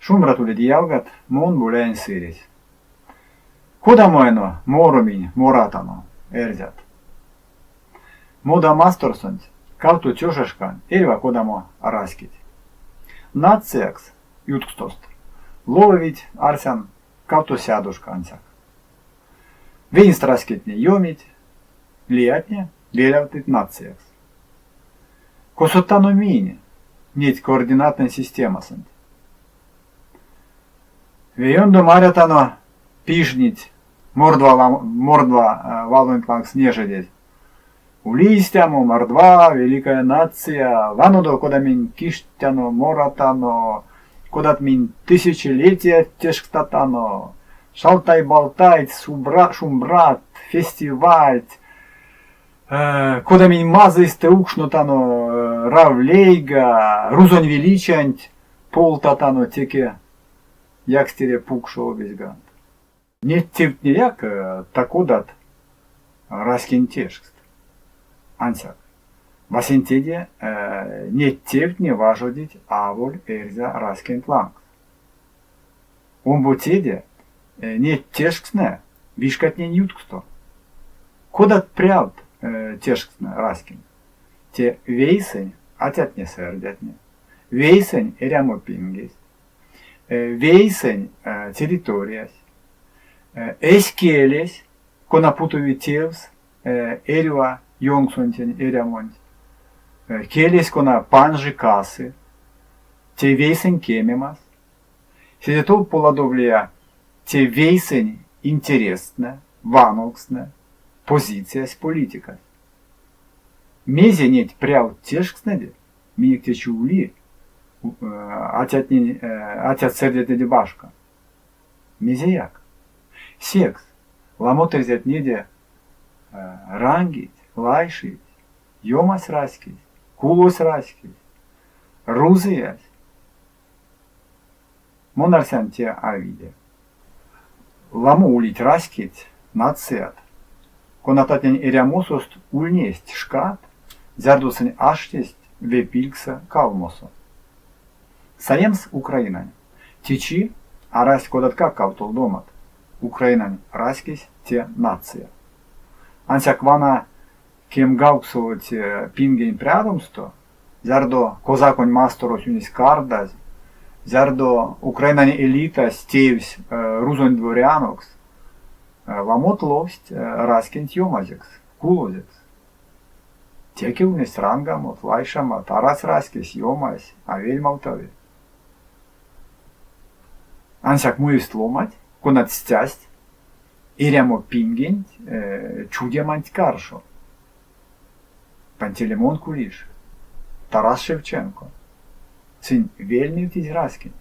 Шумбрат улить, ялгат, мон Боляень Сыресь. Кодамо эно моро минь моратано, эрзят? Модамасторсонть кавто тёжашка эрьва кодамо раськеть. Нациякс юткстост лововить, арсян, кавтосядошка ансяк. Веенст раськетне ёмить, лиятне велявтыть нациякс. Косотано минь неть координатной системасонть? Ве ёндо марятано пижнить мордва, мордва валонть лангс нежедезь. Ули истямо мордва, великая нация, ванодо, кода минь киштяно, моратано, кодат минь тысячелетият тешкстатано, шалтай-балтайть, шумбрат, фестивальть, кода минь мазыйстэ укшнотано Рав лейга, рузонь величиянть полтатано теке якстере пукшо обезьгант. Неть тевтнеяк та-кодат раськень тешкст. Ансяк васенцеде неть тевтне важодить аволь эрзя раськенть лангс. Омбоцеде неть тешкстнэ вишкатнень ютксто. Кодат прявт тешкстнэ раськень? Те вейсэнь атятне-сэрдятне, вейсэнь эрямопингесь, вейсэнь территориясь, эсь келесь, кона путови тевс эрьва ёнксонтень эрямонть, келесь, кона панжи-касы, те вейсэнь кемемась. Седе тов поладовлия те вейсэнь интерестнэ, вановкстнэ, позициясь, политикась. Мезе неть прявт тешкстнэде минек течи ули атятнень атят-сэрдятнеде башка? Мезеяк. Секс ламот эрзятнеде рангить, лайшить, ёмась раськесь, кулось раськесь, рузыясь. Мон арсян, те а виде. Ламо улить раськеть, нацият, конататнень эрямосост ульнесть шкат, зярдо сынь аштесть ве пильгсэ калмосо. Саемс Украинань. Течи арасть кодаткак кавтолдомат, Украинань раськесь те нация. Ансяк вана кемгавксовоце пингень прядомсто, зярдо козаконь масторось ульнесь кардазь, зярдо Украинань элитась теевсь рузонь дворянокс, ламот ловсть раськенть ёмазекс, кулозекс. Теке ульнесть рангамот, лайшамат, арась раськесь, ёмась, а вельмавтови. Ансяк муевсть ломанть, конат стясть эрямо пингенть чудеманть каршо. Пантелеймон Кулиш, Тарас Шевченко. Сынь вельмевтизь раськенть.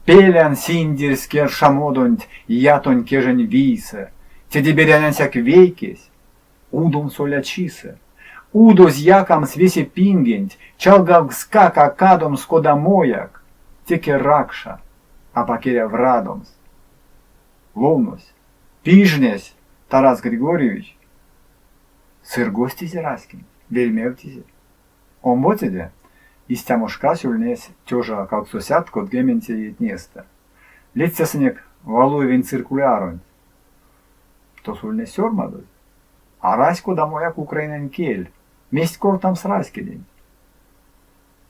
Пелян синдерсь кершамодонть ятонь кежень вийсэ, теде берянь ансяк вейкесь, удомс олячисэ. Удозь якамс весе пингенть, чалгавкскак а кадомс кодамояк, теке ракша, апак эря врадомс. Ловнось, пижнесь Тарас Григорьевич, сыргозтизе раськенть, вельмевтизе. Омбоцеде истямо шкась ульнесь тёжа кавксосядт кодгеменце иетнестэ. Ледстясынек Валуевень циркуляронть. Тосо ульнесь сёрмадозь: Арась кодамояк украинань кель, мезть кортамс раськеденть.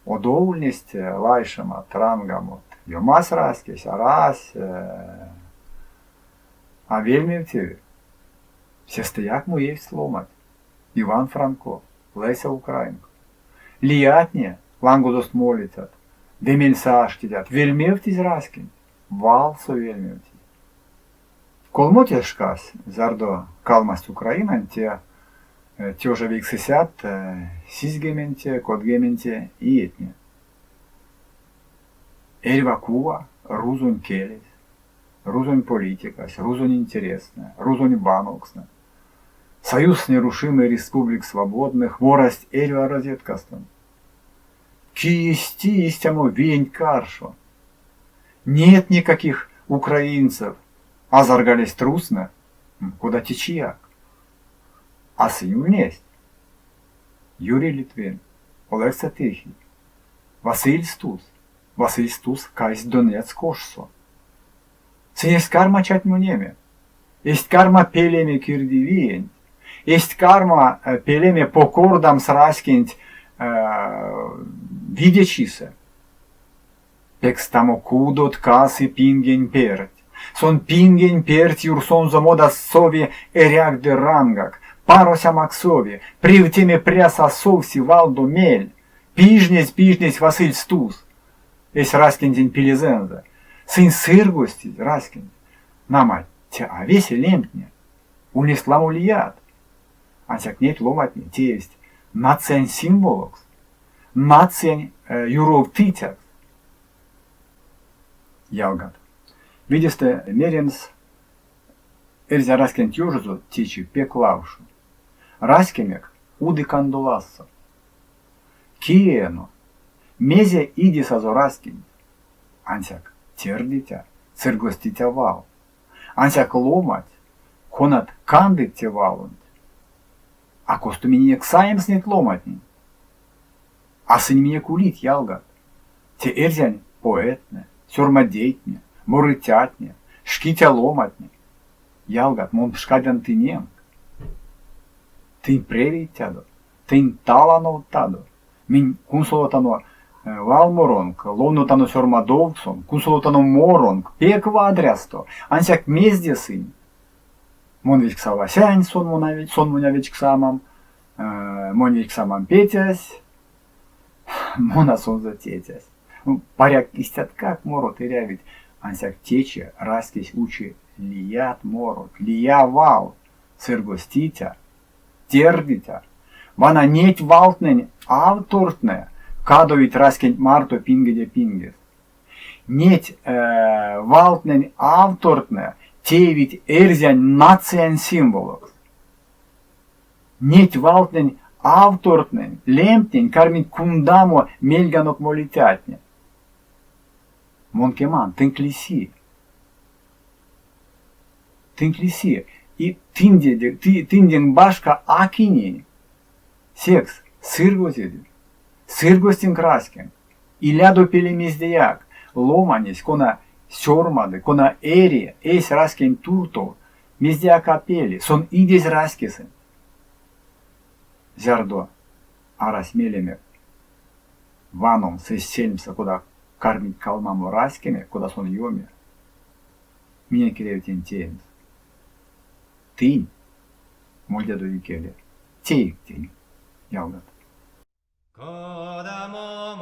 Одов ульнесть лайшемат, рангамот. Ёмась раськесь, арась, а вельмевтеви. Сестэяк муевсть ломанть. Иван Франко, Леся Украинка. Лиятне, лангозост молицят, ве мельсэ аштицят, вельмевтизь раськенть, валсо вельмевтизь. Колмоте шкась, зярдо калмасть Украинань те тёжа вейксэсядт сизьгеменце, кодгеменце иетне. Эрьва кува рузонь келесь, рузонь политикась, рузонь интерестнэ, рузонь вановкстнэ. Союз нерушимый республик свободных морасть эрьва розеткастонть. Кие сти истямо виенть каршо? Нет никаких украинцев, азаргалесть трустнэ, кода течияк. А сынь ульнесть. Юрий Литвин, Олекса Тихий, Василь Стус, Василь Стус кайсь Донецк ошсо. Сынь эзть карма чатьмонеме, эзть карма пелеме кирдивиенть, эзть карма пелеме покордамс раськенть видечисэ. Пекстамо кудот касы пингень перть. Сон пингень перть юрсонзо модас сови эряк ды рангак, парось а максови, превтеме пряс а совси валдо мель. Пижнезь пижнесь Василь Стус эсь раськентень пилезэнзэ. Сынь сыргозтизь раськенть. Нама, те а весе лемтне. Ульнесть ламо лият. Ансяк неть ломантне теевсть нациянь символокс, нациянь юровтыцякс. Ялгат. Видестэ меремс, эрзя раськенть ёжозо течи пек лавшо. Раськенек уды кандолазсо. Кие эно? Мезе идесазо раськенть? Ансяк тердиця, сыргозтиця вал. Ансяк ломанть, конат кандыть те валонть. А косто миненек саемс неть ломантнень? А сынь минек улить, ялгат. Те эрзянь поэтнэ, сёрмадейтне, морыцятне, шкиця ломантне. Ялгат, мон пшкадян тыненк. Тынь превейтядо, тынь талановтадо. Минь кунсолотано валморонк, ловнотано сёрмадовксонк, кунсолотано моронк пек вадрясто, ансяк мезде сынь? Мон вечкса Васянь, сон монь а вечксамам, монь вечксамам Петясь, мон а сонзэ тетясь. Ну, паряк, истяткак морот эрявить, ансяк течи раськесь учи лият морот, лия вал, сыргозтиця, тердиця. Вана неть валтнэнь автортнэ кадовить раськенть марто пингеде пингес. Неть валтнэнь автортнэ теевить эрзянь нациянь символокс. Неть валтнэнь автортнэнь лемтнень кармить кундамо мельганок молицятне. Мон кеман, тынк лиси. Тынк лиси. И тынденк башка а кинень. Секс сыргозеде, сыргозтинк раськенк. Илядо пеле мездеяк, ломанесь, кона сёрмады, кона эри эсь раськенть туртов, мездеяк а пели, сон идезь раськесэнть. Зярдо арась мелемек ваномс эсь сельмсэ, кода кармить калмамо раськенек, кода сон ёми, минек эряви тень теемс. Тынь, мольдядо икеле, теик тень, ялгат. Кодамо